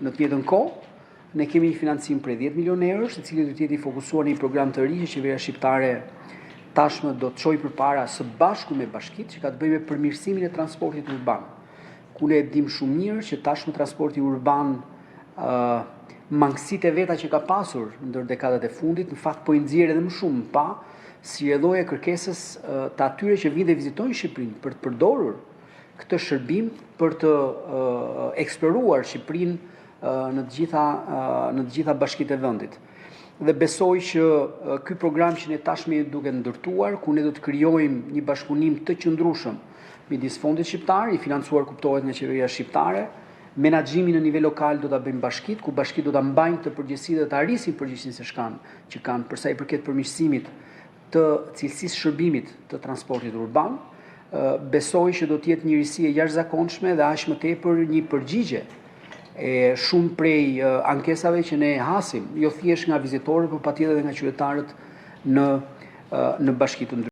Në të njëjtën kohë, ne kemi një financim prej 10 milionë eurosh, i cili do të jetë i fokusuar në një program të ri që qeveria shqiptare tashmë do të çojë përpara së bashku me bashkitë, që ka të bëjë me përmirësimin e transportit urban. Ku ne e dimë shumë mirë që tashmë transporti urban mangësitë e veta që ka pasur ndër dekadat e fundit, në fakt po i nxjerr edhe më shumë pa si rrjedhojë e kërkesës të atyre që vijnë dhe vizitojnë Shqipërinë për të përdorur këtë shërbim për të eksploruar Shqipërinë në të gjitha në të gjitha bashkitë e vendit. Dhe besoj që ky program që ne tashmë jemi duke ndërtuar, ku ne do të krijojmë një bashkëpunim të qëndrueshëm midis fondit shqiptar, i financuar kuptohet nga qeveria shqiptare, menaxhimin në nivel lokal do ta bëjnë bashkitë, ku bashkitë do ta mbajnë këtë përgjegjësi dhe ta rrisin përgjegjësinë se shkan, që kanë për sa i përket përmirësimit të cilësisë shërbimit të transportit urban. Besoj që do të jetë një risi e jashtëzakonshme dhe aq më tepër një përgjigje e shumë prej ankesave që ne hasim, jo thjesht nga vizitorët, por patjetër edhe nga qytetarët në në bashki të ndryshme.